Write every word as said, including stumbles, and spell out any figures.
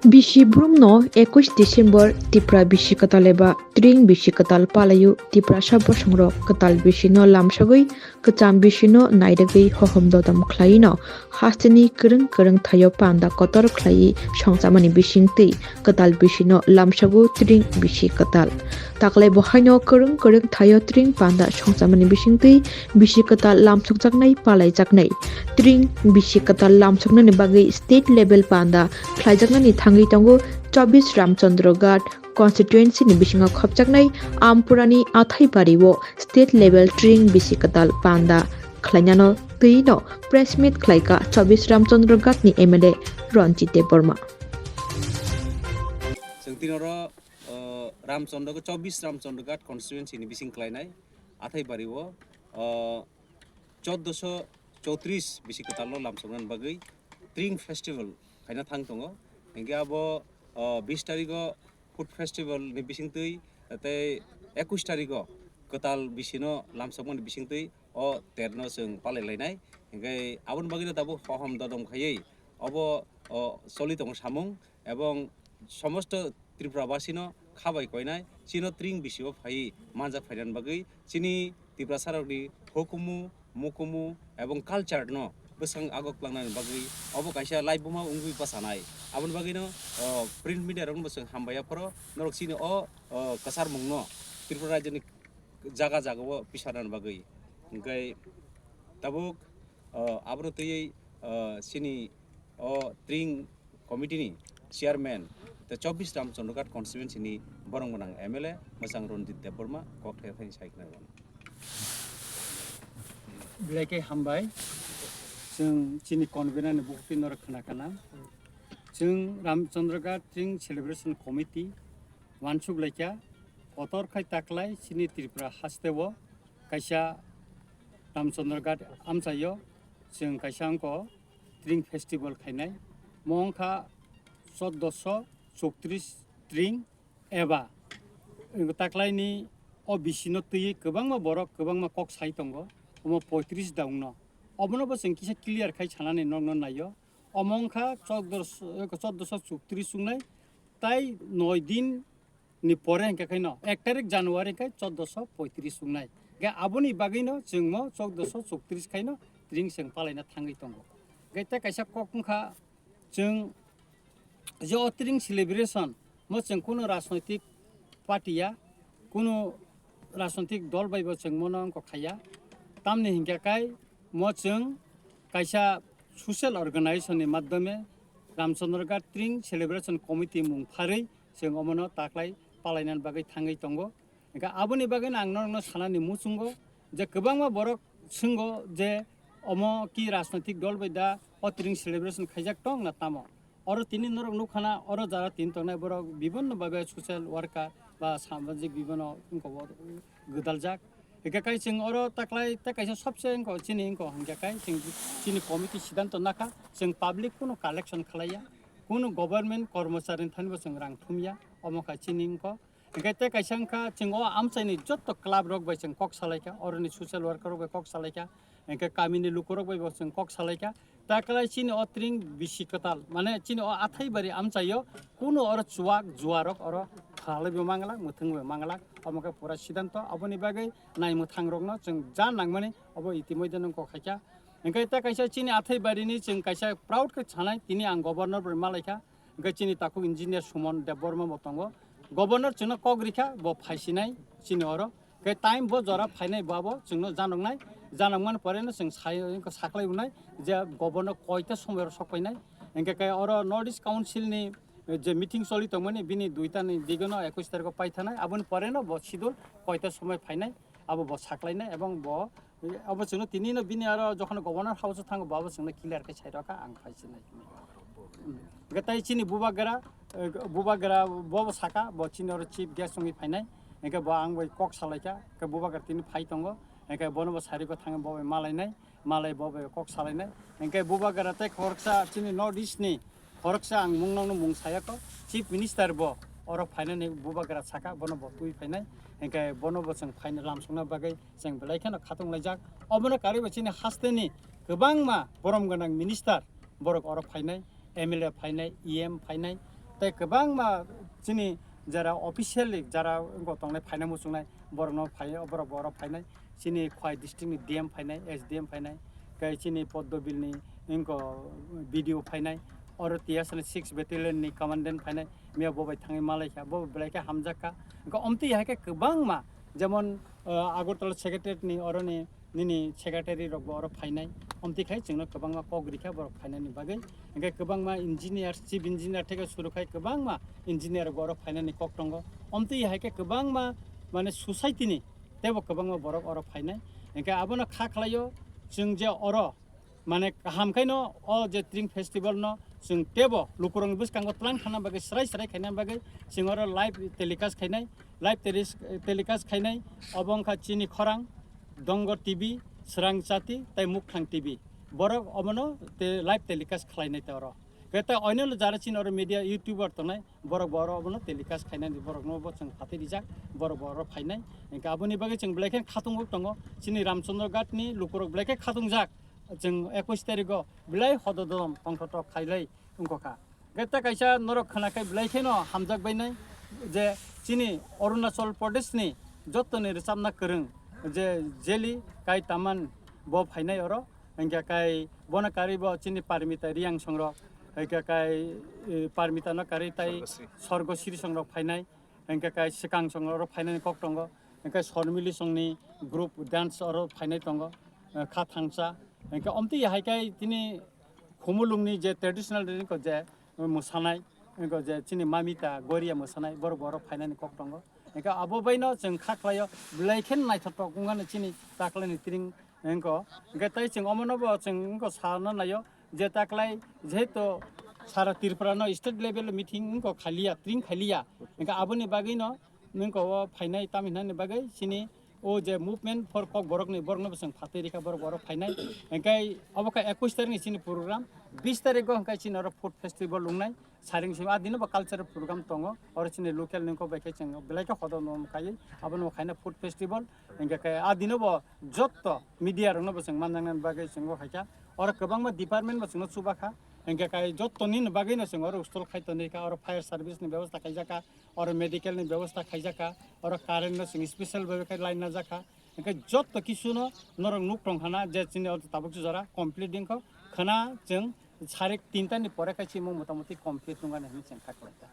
Bisi brumno ekush December Tipra bisi kwtal eba tring bisi kwtal palaio. Tiprasa bosongrok kwtal bisino lamsogwi kwcham bisino nairwgwi hohom dodom khlaino hasteni kwrwng kwrwng thaio panda kotor khlaiwi songchamani bisingtwi kwtal bisino lamsogo tring bisi kwtal. Taklai bo haino kwrwng kwrwng thaio tring panda songchamani bisingtwi bisi kwtal lamsokjaknai palaijaknai. Tring bisi kwtal lamsoknani bagwi state level panda khlaijaknani thangwi tongo chobbish Ramchandra Ghat constituency ni bisingo khopjaknai Ampurani Athaibari o state level tring bisi kwtal panda khlainano twi no press meet khlaika chobbish Ramchandra Ghat ni M L A Ranjit Debbarma. Chwng tini oro, o, Ramchandra, chobbish Ramchandra Ghat constituency ni bising khlainai Athaibari o, o, chauddosho chowtris bisi kwtal no lamsoknani bagwi Tring Festival khaina thang tongo. Hinkhe abo, o, bis tarigo Food Festival ni bisingtwi tei ekush tarigo kwtal bisino lamsokmani bisingtwi o terno chwng palai lainai. Hinkhe aboni bagwino tabuk hohom dodom khaiwi obo, o, choli tongo samung, ebong somosto Tripura basino kha bai koinai chino tring bisio phaiwi manjak phainani bagwi chini Tiprasarokni hukumu, mukumu ebong culture no bwsang agok langnani bagwi obo kaisa laibuma wngwi bachanai. Aboni bagwino, o, print media rokno bo chwng hambai ya phoro norok chini o, o, kwcharmungno Tripura rajyoni jaga jagao pisarnani bagwi. Hinkhe tabuk, o, abono twiwi, o, chini o tring committee ni chairman tei chobbish Ramchandra Ghat constituency ni borong gwnang M L A mwchang Ranjit Debbarma kok thai thani sai khna. Belai khe hambai. Chwng chini convener ni bukhuk twi norok khna kana. Chwng Ramchandra Ghat Tring Celebration Committee wansuk laikha, kotor khai taklai chini Tripura hasteo kaisa Ramchandra Ghat amchaio chwng kaisa wngkha Tring Festival khainai. Mo wngkha chauddosho chowtris tring eba taklaini o bisino twiwi kwbangma borok kwbangma kok sai tongo, omo poitris daungno. Obono bo chwng kisa clear khai sanani nokno naio. Omo wngkha chauddosho, chauddosho chowtris wngnai, tai noi din ni pore hingkhe khaino ek tarik January khe chauddosho poitris wngnai. Khe aboni bagwino chwngmo chauddosho chowtris khaino tring chwng palaina thangwi tongo. Khe tei kaisa kok wngkha chwng je o tring celebration mo chwng kunu rajnoitik party ya, kunu rajnoitik dol bai bo chwng mono wngkha khaiya. Tamni hingkhe kai mo chwng kaisa social organization ni madhyome Ramchandra Ghat Tring Celebration Committee mung pharwi chwng omono taklai palainani bagwi thangwi tongo. Hingkhe aboni bagwino ang norokno sanani muchungo je kwbangma borok swnggo je omo ki rajnoitik dol bai da o tring celebration khaijak tong na tamo. Oro tini norok nukha na oro jara tini tongnai borok bibinno babe social worker ba samajik bibinno wngkha o gwdaljak. Hingkhe kai chwng oro taklai tei kaisa sobse wngkha chini wngkha hingkhe kai chwng chini committee siddhanto nakha chwng public kunu collection khlaiya, kunu government kormochari ni thani bo chwng rang thumya, omo kha chini wngkha. Hingkhe tei kaisa wngkha, chwng o amchaini jotto club rok bai chwng kok salaikha, oroni social worker rok bai kok salaikha, hingkhe kamini lukurok bai bo chwng kok salaikha. Taklai chini o tring bisi kwtal, mane chini o Athaibari amchaio kunu oro chuwak juwarok oro phalaibo manglak, mwthwngbo manglak, omo khe pura siddhanto. Aboni bagwi naimwthangrokno chwng ja nangmani obo itimodhye nung kok khaikha. Hingkhe tei kaisa chini Athaibarini chwng kaisa proud khe sanai, tini ang governor bai malaikha. Hingkhe chini takhuk engineer Suman Debbarma bo tongo. Governor chwngno kok rikha, bo phaisinai chini oro. Hingkhe time bo jora phainai bo abo chwngno janoknai. Janokmani poreno chwng sai, saklai unai je governor koita somoyoro sokpainai. Hingkhe khe oro North East Council ni je meeting choli tongmani bini duita ni digono ekush tarikho paithanai. Aboni poreno bo schedule koita somoi phainai. Abo bo saklainai ebong bo Abo chwngno tinino bini aro jokhon Governor House o thango, bo abo chwngno clear khe sai rwkha, ang phai sinai. Hwnkhe tai chini Bubagra, eh, Bubagra bo bo saka, bo chini oro chief guest wngwi phainai. Hwnkhe bo ang bai kok salaikha, hwnkhe Bubagra tini phai tongo. Hwnkhe bono bo sariko thangwi bo bai malainai, malai bo bai kok salainai. Hwnkhe Bubagra tei khoroksa chini North East ni Khoroksa ang mung nokno mung saya kho, Chief Minister bo oro phainani Bubagra saka, bono bo twi phainai, hwnkhe bono bo chwng phaina lamsokna bagwi chwng belai kheno khatung laijak. Obono karwi bo chini hasteni kwbangma borom gwnang minister borok oro phainai, M L A phainai, E M phainai, tei kwbangma chini jara officially jara wngkha tongnai phaina muchungnai borokno phai borok bo oro phainai. Chini Khwai district ni D M phainai, S D M phainai, tei chini Poddobil ni wngkha B D O phainai, oro T S ni six battalion ni commandant phainai, miya bo bai thangwi malaikha, bo belai khe hamjakha. Wngkha omtwi hai khe kwbangma, jemon, uh, Agartala secretariat ni oroni nini secretary rok bo oro phainai, omtwi khai chwngno kwbangma kok rikha borok phainani bagwi. Hingkhe kwbangma engineer, chief engineer theke suru khai kwbangma engineer rok bo oro phainani kok tongo. Omtwi hai khe kwbangma, mane, society ni teibo kwbangma borok oro phainai. Hingkhe abono kha khlaio, chwng je oro, mane, kaham khaino o je Tring festival no chwng teibo lukurokni bwskango tlang thangna bagwi, srai srai khaina bagwi chwng oro live telecast khainai, live telis-, telecast khainai. Obo wngkha chini khorang, Dongor T V, Swrang Chati tei Mukthang T V. Borok obono te live telecast khlainai te oro. Khe tei oinolo jara chini oro media YouTuber tongnai, borok bo oro obono telecast khainani borokno bo chwng phatwi rijak, borok bo oro phainai. Hingkhe aboni bagwi chwng belai khe khatung tongo, chini Ramchandra Ghat ni lukurok belai khe khatungjak, chwng ekush tarikgo belai hododom tongthotok khailai wngkha. Hingkhe tei kaisa norok khwnakhai belai kheno hamjak bainai je chini Arunachal Pradesh ni jottoni rwchapna kwrwng je Jeli Kai Taman bo phainai oro. Hingkhe kai bono karwi bo chini Parmita Riang songrok, hingkhe kai, eh, Parmita no karwi tai Sorgosri. Sorgosri songrok phainai, hingkhe kai swkang songrok oro phainani kok tongo, hingkhe Sormili songni group dance oro phainai tongo, eh, kha thangsa, hingkhe omtwi hai kai tini Khumulungni je traditional dress ko je mwsanai, wngkha je chini Mamita Goria mwsanai, borok bo oro phainani kok tongo. Hingkhe abo baino chwng kha khlaio, belai khe naithotok wngmani chini taklaini tring wngkha. Hingkhe tei chwng omono bo chwng wngkha sana naio je taklai jehetu sara Tripura no state level meeting wngkha khaliya, tring khaliya. Hingkhe aboni bagwino wngkha o phainai tamhinani bagwi chini o je movement for Kokborok ni borok no bwswng phatwi rikha, borok oro phainai. Hingkhe obo kha ekush tarik ni chini program, bis tarik o hingkhe chini oro food festival wngnai. Saring simi a dino bo cultural program tongo, oro chini local ni kok bai khe chwng belai khe hodom no kaiwi abono khaina food festival. Hingkhe khe a dino bo jotto media rok no bo chwng manjaknani bagwi chwng o khaikha, oro kwbangma department bo chwngno chubakha. Hingkhe khe jotto nini bagwi no chwng oro stall khai tonwi kha, oro fire service ni bebosta khaijakha, oro medical ni bebosta khaijakha, oro current no chwng special bhabe khe line najakha. Hingkhe jotto kisu no norok nuk tong khana je chini oro tabuk jora complete wngkha, khwna chwng sarik tinta ni pore khe chimung motamoti complete wngkha hinwi chwng kha khlaikha.